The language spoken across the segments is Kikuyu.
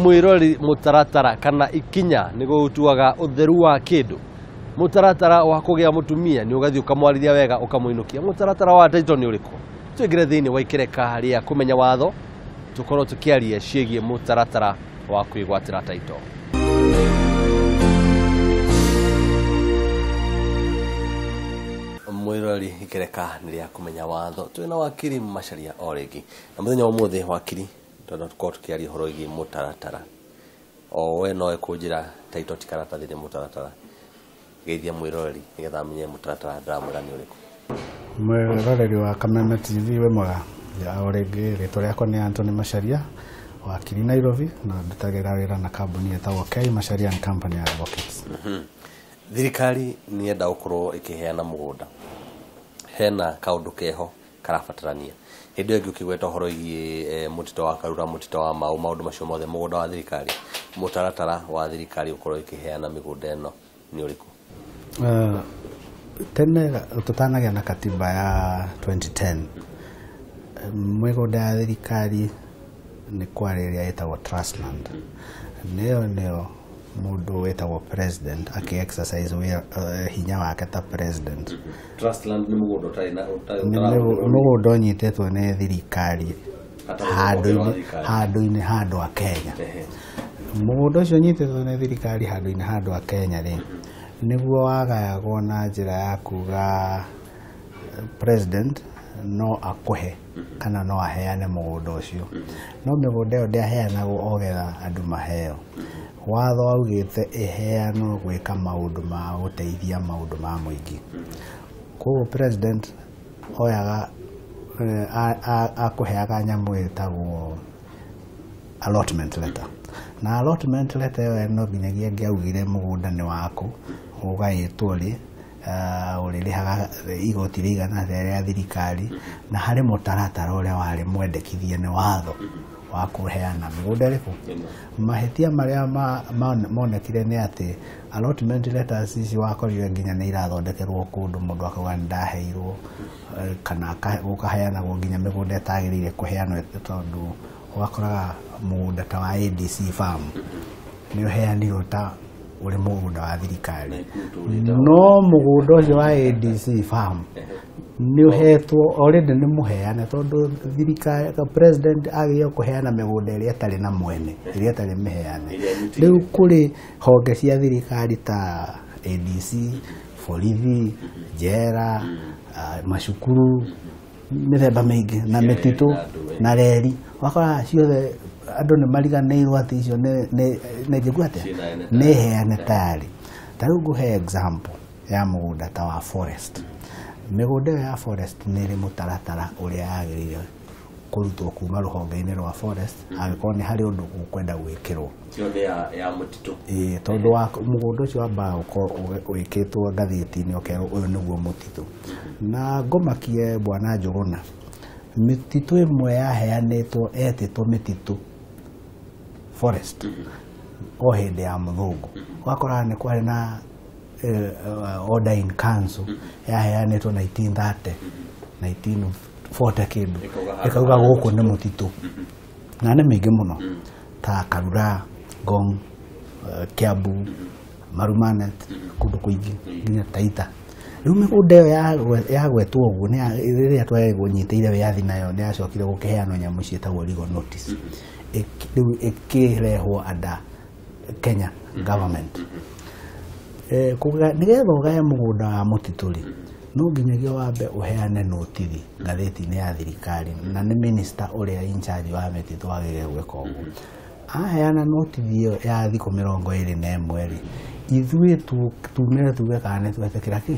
Mwirori mutaratara kana ikinya niguo utuaga utheru wa kindu. Mutaratara wa kugia mutumia ni ugathi ukamwarithia wega ukamuinukia. Mutaratara wa title ni uriku? Twingire thiini wa ikereka ria kumenya watho tukorwo tukiaria ciĩgiĩ mutaratara wa kwĩgwatĩra title. Mwirori ikereka nĩ rĩa kũmenya watho. Twĩna wakiri Macharia o rĩngĩ na mũthenya wa ũmũthĩ wakiri tondũ tũkorwo tũkĩaria ũhoro wĩgiĩ mũtaratara. O we no ekũnjĩra title ti karatathi nĩ mũtaratara. Geithia mwiroreri nĩgetha amenye mũtaratara ndĩramwĩra nĩ ũrĩkũ. Mwiroreri wa Kameme TV wĩ mwega. O rĩngĩ rĩtwa rĩakwa nĩ Anthony Macharia, wakiri Nairobi, na ndutagĩra wĩra na kambuni ĩtagwo K Macharia and Company Advocates. Thirikari nĩ yenda gũkorwo ĩkĩheana mũgũnda. Hena kaũndũ keho karabatarania. Hĩndĩ ĩyo ĩngĩ ũkĩgweta ũhoro wĩgiĩ mũtitũ wa Karura, mũtitũ wa Mau, maũndũ macio mothe, mũgũnda wa thirikari, mũtaratara wa thirikari ũkorwo ĩkĩheana mĩgũnda ĩno nĩ ũrĩkũ? Tene tũtanagĩa na katiba ya 2010, mĩgũnda ya thirikari nĩ kwarĩ ĩrĩa ĩtagwo trust land. Nĩyo nĩyo mũndũ wĩtagwo president akĩ exercise hinya wake ta president. Trust land nĩ mũgũnda ũtarĩ na mũgũnda ũnyitĩtwo nĩ thirikari handũ-inĩ handũ a Kenya. Mũgũnda ũcio ũnyitĩtwo nĩ thirikari handũ-inĩ handũ a Kenya rĩ, nĩguo wagayagwo na njĩra ya kuga president no akũhe kana no aheane mũgũnda ũcio. No mĩgũnda ĩyo ndĩaheanagwo o getha andũ maheo. Watho waugĩte ĩheanwo gwĩka maũndũ ma gũteithia maũndũ ma mũingĩ. Koguo president oyaga akũheaga nyamũ ĩtagwo allotment letter. Na allotment letter ĩyo no nginyagia ĩngĩaugire mũgũnda nĩ waku, ũgaĩtwo rĩ, ũrĩrĩhaga igoti rĩigana atĩa rĩa thirikari, na harĩ mũtaratara ũrĩa warĩ mwendekithie nĩ watho wa kũheana mĩgũnda ĩrĩkũ. Mahĩtia marĩa monekire nĩ atĩ allotment letters ici wakorire nginya nĩ irathondekerwo kũndũ mũndũ akauga nĩ ndaheirwo, kana gũkaheanagwo nginya mĩgũnda ĩtagĩrĩire kũheanwo, tondũ ũgakoraga mũgũnda ta wa ADC farm nĩ ũheanirwo ta ũrĩ mũgũnda wa thirikari, no mũgũnda ũcio wa ADC farm nĩ ũhetwo already nĩ mũheane, tondũ thirikari president agĩrĩirwo kũheana mĩgũnda ĩrĩa ĩtarĩ na mwene, ĩrĩa ĩtarĩ mĩheane. Rĩu kũrĩ honge cia thirikari ta ADC, borithi, njera, macukuru, mĩthemba mĩingĩ na mĩtitũ na reri. Ũgakora ciothe andũ nĩ mariganĩirwo atĩ icio nĩ njĩkua atĩa nĩ heane tayari. Ta rĩu ngũhe example ya mũgũnda ta wa forest. Mĩgũnda ĩyo ya forest nĩ ĩrĩ mũtaratara ũrĩa yagĩrĩire kũrutwo kuma rũhonge-inĩ rwa forest angĩkorwo nĩ harĩ ũndũ ũkwenda gwĩkĩrwo. Ya mũtitũ. Ĩĩ, tondũ wa mũgũnda ũcio wambaga gũkorwo wĩkĩtwo ngathĩti-inĩ ũkerwo ũyũ nĩguo mũtitũ. Na ngomakie bwana Njũgũna, mĩtitũ ĩmwe yaheanĩtwo etĩtwo mĩtitũ forest o hĩndĩ ya mũthũngũ. Ũgakora nĩ kwarĩ na order in council yaheanĩtwo 1930, 1940 kĩndũ, ĩkauga gũkũ nĩ mũtitũ. Na nĩ mĩingĩ mũno ta Karura, Ngong, Kiambu, Marumanet, kũndũ kũingĩ nginya Taita. Rĩu mĩgũnda ĩyo yagwetwo ũguo rĩrĩa twanyitĩire wĩyathi nayo nĩ yacokire gũkĩheanwo nyamũ ciĩtagwo legal notice. Rĩu ĩkĩrehwo under Kenya government. Nĩgetha ũgaye mũgũnda wa mũtitũ rĩ, no nginyagia wambe ũheane notithi ngathĩti-inĩ ya thirikari, na nĩ minister ũrĩa in charge wa mĩtitũ wagĩrĩire gwĩka ũguo. Aheana notithi ĩyo ya thikũ 21 rĩ, ithuĩ tumĩre tuge kana nĩ twetĩkĩra kĩ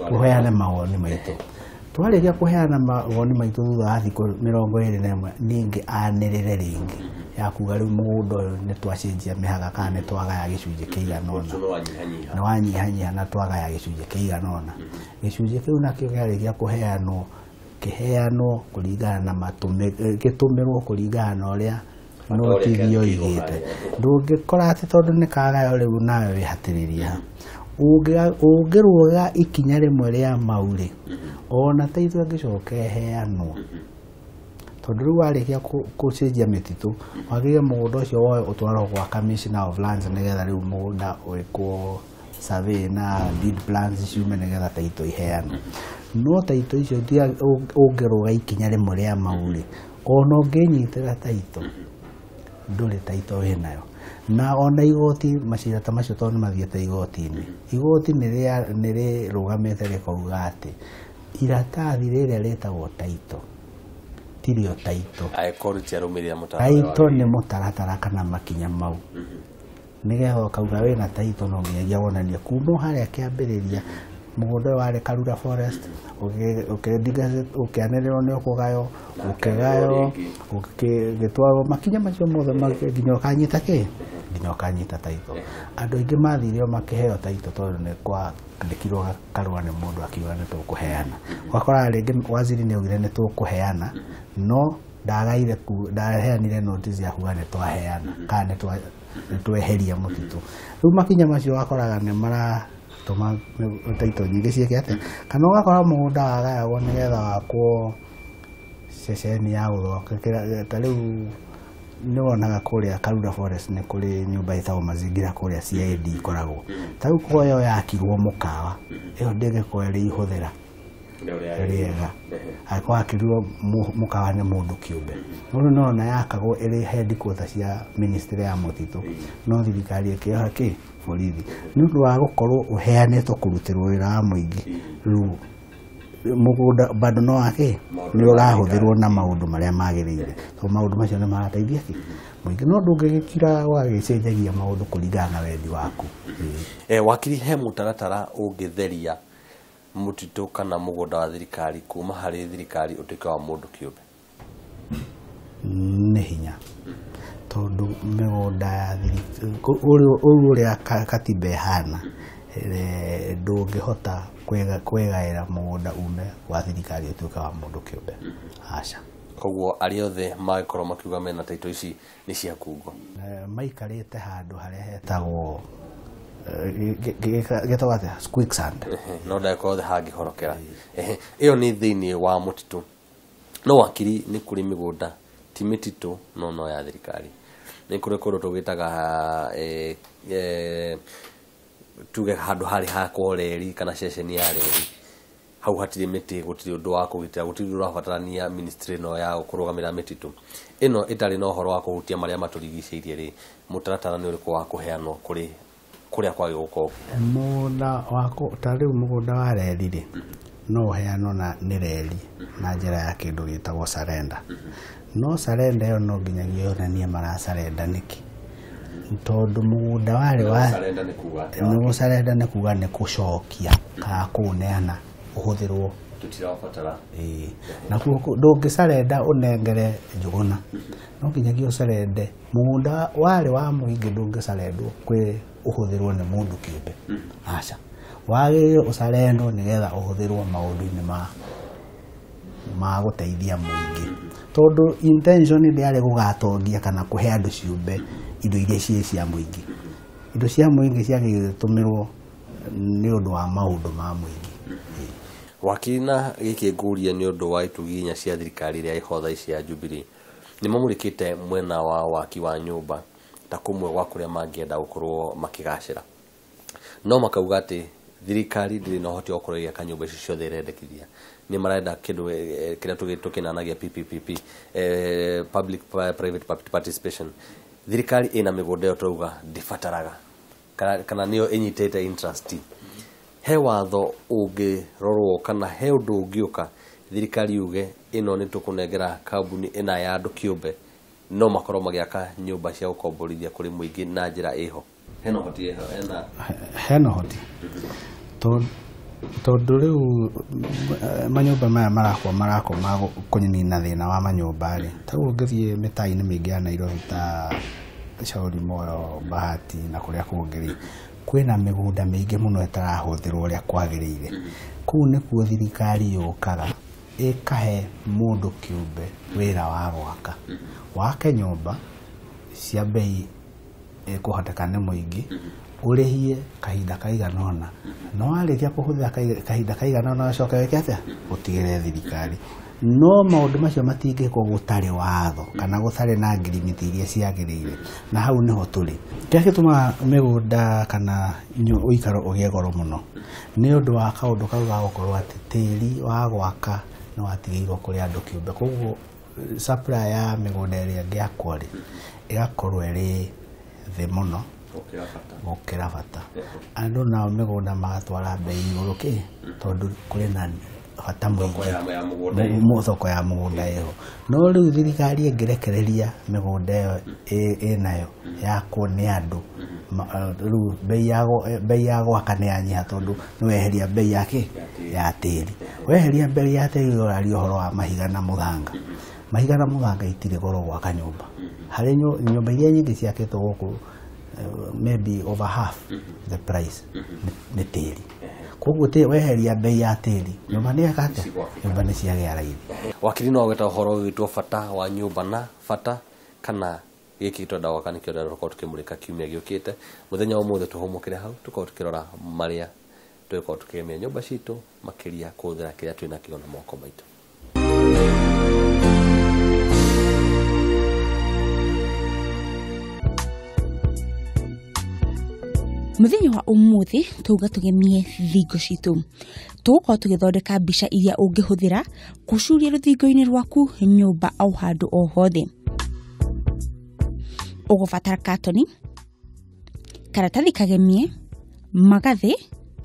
tũheane mawoni maitũ. Twarĩkia kũheana mawoni maitũ thutha wa thikũ 21, ningĩ anĩrĩre rĩngĩ ya kuga rĩu mũgũnda ũyũ nĩ twacenjia mĩhaka kana nĩ twagaya gĩcunjĩ kĩigana ũna, nĩ wanyihanyiha na twagaya gĩcunjĩ kĩigana ũna. Gĩcunjĩ kĩu nakĩo kĩarĩkia kũheanwo, kĩheanwo kũringana na gĩtũmĩrwo kũringana na ũrĩa notithi yoigĩte. Ndũngĩkora atĩ tondũ nĩ kagayo rĩu nawe wĩhatĩrĩria. Ũngĩrũga ikinya rĩmwe rĩa mau rĩ, ona ta ithuĩ angĩcoka ĩheanwo Tondũ rĩu warĩkia gũcenjia mĩtitũ, wagĩrĩire mũgũnda ũcio woe ũtwarwo gwa Commissioner of Lands nĩgetha rĩu mũgũnda wĩkwo survey na deed plans ciume nĩgetha taito iheanwo. No taito icio ũngĩrũga ikinya rĩmwe rĩa mau rĩ, ona ũngĩnyitĩra taito ndũrĩ taito wĩnayo. Na ona igoti macira ta macio tondũ nĩ mathiĩte igoti-inĩ, igoti nĩ rĩrũgamĩte rĩkauga atĩ iratathi rĩrĩa rĩtagwo taito tirio taito. Angĩkorwo rĩtiarũmĩrĩra mũtaratara. Taito nĩ mũtaratara kana makinya mau. Nĩgetha ũkauga wĩna taito no nginyagia wonanie kuma harĩa kĩambĩrĩria mũgũnda ũyũ warĩ Karura Forest, ũkĩanĩrĩrwo nĩ ũkũgaywo, ũkĩgaywo, ũgĩtwarwo makinya macio mothe nginya ũkanyita kĩ? Nginya ũkanyita taito. Andũ aingĩ mathire o makĩheo taito tondũ nĩ kwandĩkirwo karũa nĩ mũndũ akiuga nĩ tũkũheana. Ũgakora rĩngĩ waziri nĩ augire nĩ tũkũheana, no ndagaire ndaheanire notice ya kuga nĩ twaheana kana nĩ tweheria mũtitũ. Rĩu makinya macio wakoraga nĩ maratũma taito nyingĩ ciĩke atĩa, kana ũgakora mũgũnda wagayagwo nĩgetha wakwo ceceni ya gũthondekera. Ta rĩu nĩ wonaga kũrĩa Karura Forest nĩ kũrĩ nyũmba ĩtagwo Mazingira kũrĩa CID ĩkoragwo. Ta rĩu kwa ĩyo yakirwo mũkawa, ĩyo ndĩngĩkorwo ĩrĩ ihũthĩra rĩega. Angĩkorwo yakirwo mũkawa nĩ mũndũ kĩũmbe. Mũndũ no ona yakagwo ĩrĩ headquarter cia ministry ya mũtitũ, no thirikari ĩkĩoha kĩ borithi nĩ ũndũ wa gũkorwo ũheanĩtwo kũrutĩrwo wĩra wa mũingĩ. Rĩu mũgũnda bado no wake nĩ ũrahũthĩrwo na maũndũ marĩa magĩrĩire, tondũ maũndũ macio nĩ marateithia kĩ mũingĩ. No ndũngĩgĩkira ũgagĩcenjagia maũndũ kũringana na wendi waku. Wakiri, he mũtaratara ũngĩtheria mũtitũ kana mũgũnda wa thirikari kuma harĩ thirikari ũtuĩke wa mũndũ kĩũmbe? Nĩ hinya, tondũ mĩgũnda ya ũrĩa katiba ĩhana, ndũngĩhota kwĩgaĩra mũgũnda ume wa thirikari ũtuĩke wa mũndũ kĩũmbe. Aca. Koguo arĩa othe mangĩkorwo makiuga mena taito ici nĩ cia kungo. Maikarĩte handũ harĩa hetagwo gĩtagwo atĩa? Quicksand. No ndagĩka othe hangĩhorokera. Ĩyo nĩ thĩinĩ wa mũtitũ. No wakiri, nĩ kũrĩ mĩgũnda ti mĩtitũ no no ya thirikari. Nĩ kũrĩ kũndũ tũgĩtaga tuge handũ harĩ hakwo reri kana ceceni ya reri. Hau hatirĩ mĩtĩ, gũtirĩ ũndũ wa kũgitĩra, gũtirĩ ũndũ ũrabatarania ministry ĩno ya kũrũgamĩrĩra mĩtitũ. Ĩno ĩtarĩ na ũhoro wa kũhutia marĩa matũrigicĩirie rĩ, mũtaratara nĩ ũrĩkũ wa kũheanwo kũrĩ kũrĩa kwagĩ gũkorwo? Mũgũnda wa ta rĩu mũgũnda wa reri rĩ, no ũheanwo na nĩ reri na njĩra ya kĩndũ gĩtagwo surrender. No surrender ĩyo no nginyagia yonanie mara surrender nĩkĩ, tondũ mũgũnda warĩ wa nĩ surrender nĩ kuga nĩ kũcokia kana kũũneana ũhũthĩrwo. Tũtirabatara. Ĩĩ, nakuo ndũngĩ surrender ũnengere Njũgũna, no nginyagia ũcarende mũgũnda warĩ wa mũingĩ. Ndũngĩcarendwo kwĩ ũhũthĩrwo nĩ mũndũ kĩũmbe, aca. Wagĩrĩire ũcarendwo nĩgetha ũhũthĩrwo maũndũ-inĩ ma gũteithia mũingĩ, tondũ intention ndĩarĩ gũgatongia kana kũhe andũ ciũmbe indo iria ciĩ cia mũingĩ. Indo cia mũingĩ ciagĩrĩire gũtũmĩrwo nĩ ũndũ wa maũndũ ma mũingĩ. Wakiri, na gĩkĩ ngũria nĩ ũndũ wa itugĩ inya cia thirikari ĩrĩa ĩho thaa ici ya Jubilee, nĩ mamũrĩkĩte mwena wa waki wa nyũmba ta kũmwe gwa kũrĩa mangĩenda gũkorwo makĩgacĩra, no makauga atĩ thirikari ndĩrĩ na ũhoti wa gũkorwo ĩgĩaka nyũmba icio ciothe ĩrendekithia. Nĩ marenda kĩndũ kĩrĩa tũkĩnanagia PPPP, public private participation. Thirikari ĩna mĩgũnda ĩyo tũrauga ndĩbataraga kana nĩyo ĩnyitĩte interest. He watho ũngĩrorwo kana he ũndũ ũngĩũka thirikari yuge ĩno nĩ tũkũnengera kambuni ĩna ya andũ kĩũmbe no makorwo magĩaka nyũmba cia gũkomborithia kũrĩ mũingĩ na njĩra ĩho? Hena ũhoti ĩho hena? Hena ũhoti, tondũ rĩu manyũmba maya marakwo marakwo ma kũnina thĩna wa manyũmba rĩ. Ta rĩu ũngĩthiĩ mĩtaa-inĩ mĩingĩ ya Nairobi ta Shauri Moyo, Bahati na kũrĩa kũngĩ rĩ, kwĩna mĩgũnda mĩingĩ mũno ĩtarahũthĩrwo ũrĩa kwagĩrĩire. Kũu nĩkuo thirikari yũkaga ĩkahe mũndũ kĩũmbe wĩra wa gwaka, wake nyũmba cia bei ĩkũhoteka nĩ mũingĩ, ũrĩhie kahinda kaigana ũna, no warĩkia kũhũthĩra kahinda kaigana ũna ũcoke wĩke atĩa? Ũtigĩre thirikari. No maũndũ macio matingĩkwo gũtarĩ watho kana gũtarĩ na ngirimiti iria ciagĩrĩire, na hau nĩho tũrĩ. Kĩrĩa gĩtũmaga mĩgũnda kana ũikaro ũgĩe goro mũno nĩ ũndũ wa kaũndũ kau ga gũkorwo atĩ tĩri wa gwaka nĩ watigĩirwo kũrĩ andũ kĩũmbe. Koguo supply ya mĩgũnda ĩrĩa ĩngĩakwo rĩ, ĩgakorwo ĩrĩ thĩ mũno gũkĩra bata. Andũ nao mĩgũnda magatwara bei igũrũ kĩ tondũ kũrĩ na bata mũingĩ, thoko ya mũgũnda ĩho. No rĩu thirikari ĩngĩrekereria mĩgũnda ĩyo ĩnayo yakwo nĩ andũ, rĩu bei ya gwaka nĩ yanyiha tondũ nĩ weheria bei ya kĩ ya tĩri. Weheria bei ya tĩri ũraria ũhoro wa mahiga na mũthanga. Mahiga na mũthanga itirĩ goro gwaka nyũmba. Harĩ nyũmba iria nyingĩ ciakĩtwo gũkũ, maybe over half the price nĩ tĩri. Koguo weheria bei ya tĩri, nyũmba nĩ yaka atĩa? Nyũmba nĩ ciagĩa raithi. Wakiri no agweta ũhoro wĩtwo bata wa nyũmba na bata kana gĩkĩ twenda gwaka nĩkĩo ndĩrenda tũkorwo tũkĩmũrĩka kiumia gĩũkĩte. Mũthenya wa ũmũthĩ tũhũmũkĩre hau, tũkorwo tũkĩrora marĩa tũgĩkorwo tũkĩgemia nyũmba citũ, makĩria kũhũthĩra kĩrĩa twĩnakĩo na moko maitũ. Mũthenya wa ũmũthĩ tũuga tũgemie thingo citũ. Tũgũkorwo tũgĩthondeka mbica iria ũngĩhũthĩra gũcuria rũthingo-inĩ rwaku nyũmba au handũ o hothe. Ũgũbatara katoni, karatathi kagemie, magathĩ,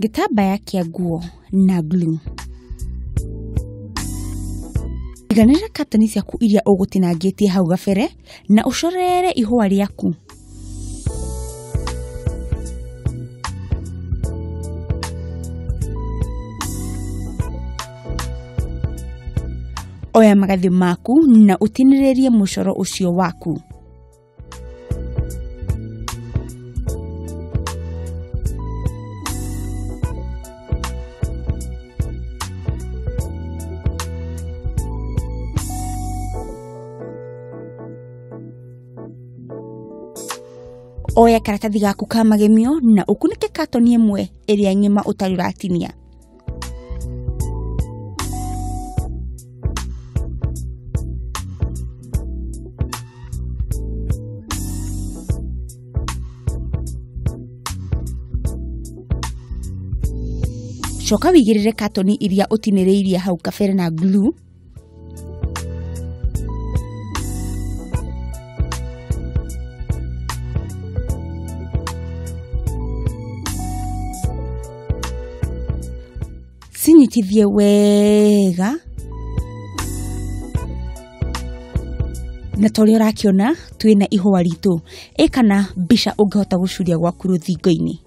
gĩtambaya kĩa nguo na glue. Iganĩrĩra katoni ciaku iria ũgũtinangĩtie hau gabere na ũcorere ihũa rĩaku. Oya magathĩ maku na ũtinĩrĩrie mũcoro ũcio waku. Oya karatathi gaku ka magemio na ũkunĩke katoni ĩmwe ĩrĩa ng'ima ũtarĩ ũratinia. Coka wĩigĩrĩre katoni iria ũtinĩrĩirie hau kabere na glue. Cinyitithie wega na ta ũrĩa ũrakĩona twĩna ihũa ritũ. Ĩ kana mbica ũngĩhota gũcuria gwaku rũthingo-inĩ.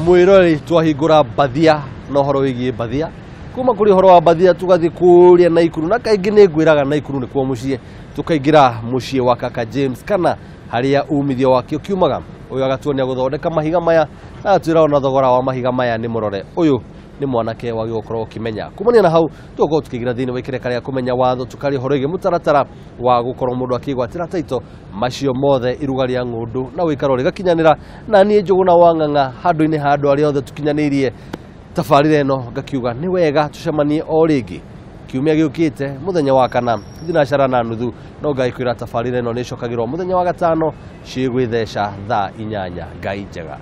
Mwĩroreri twahingũra mbathia na ũhoro wĩgiĩ mbathia. Kuma kũrĩ ũhoro wa mbathia tũgathiĩ kũrĩa Naikuru, na kaingĩ nĩ ngwĩraga Naikuru nĩkuo mũciĩ. Tũkaingĩra mũciĩ wa kaka James kana harĩa umithio wake ũkiumaga. Ũyũ agatuonia gũthondeka mahiga maya na agatwĩra ona thogora wa mahiga maya nĩ mũrore. Ũyũ nĩ mwanake wagĩrĩirwo gũkorwo ũkĩmenya. Kumania na hau tũgũkorwo tũkĩingĩra thĩinĩ wa ikereka rĩa kũmenya watho, tũkaria ũhoro wĩgiĩ mũtaratara wa gũkorwo mũndũ akĩgwatĩra taito, macio mothe iruga rĩa ng'ũndũ na ũikaro rĩgakinyanĩra. Na niĩ Njũgũna wa Ng'ang'a handũ-inĩ ha andũ arĩa othe tũkinyanĩirie tabarĩra ĩno ngakiuga nĩ wega tũcemanie o rĩngĩ kiumia gĩũkĩte mũthenya wa kana thinacara na nuthu, no ngagĩkwĩra tabarĩra ĩno nĩ ĩcokagĩrwo mũthenya wa gatano cigwĩtheca thaa 8. Ngai njega.